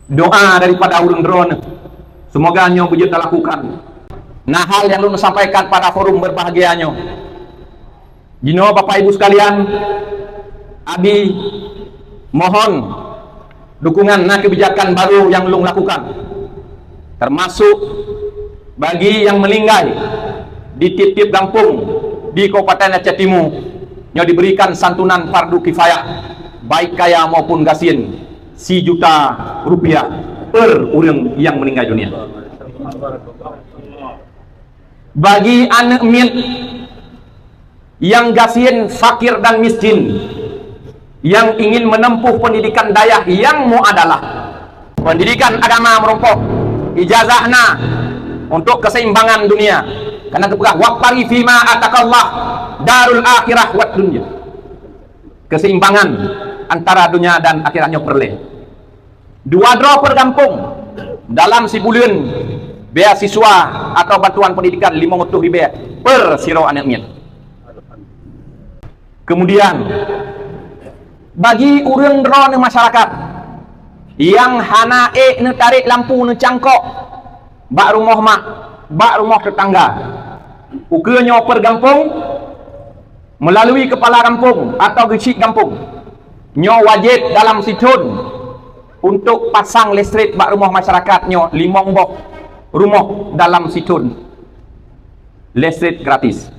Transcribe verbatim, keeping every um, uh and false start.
Doa daripada ureuëng droeneuh, seumoga nyoe beujeuet talakukan. Nah, hal nyang lôn sampaikan pada forum berbahagia nyoe. Jinoe Bapak Ibu sekalian, abi mohon dukungan na kebijakan baru nyang lôn lakukan, termasuk bagi nyang meuninggai di tieb-tieb gampông di Kabupaten Aceh Timu, nyoe diberikan santunan fardu kifayah, baik kaya maupun gasien, sijuta rupiah per ureuëng nyang meuninggai dunia. Bagi aneuëk miet nyang gasien, fakir dan miskin, nyang ingin menempuh pendidikan dayah nyang muadalah, pendidikan agama meureumpok, ijazah na, untuk keseimbangan dunia. Karena geupeugah, "Wabtaghi fima atakallah darul akhirah wad dunya." Keseimbangan antara dunia dan akhirat nyoe peureulée. Dua droe per gampông, dalam sibuleuen beasiswa atau bantuan pendidikan limong reutôh ribée per sidroe aneuëk miet. Kemudian, bagi ureuëng droeneuh masyarakat nyang hana ék neutarek lampu neucangkok bak rumoh mak, bak rumoh tetangga, ukeue nyoe per gampông, melalui kepala gampông atau geuchik gampông, nyoe wajéb dalam sithon untuk pasang listrik bak rumoh masyarakat nyoe limong boh rumoh dalam sithon, listrik gratis.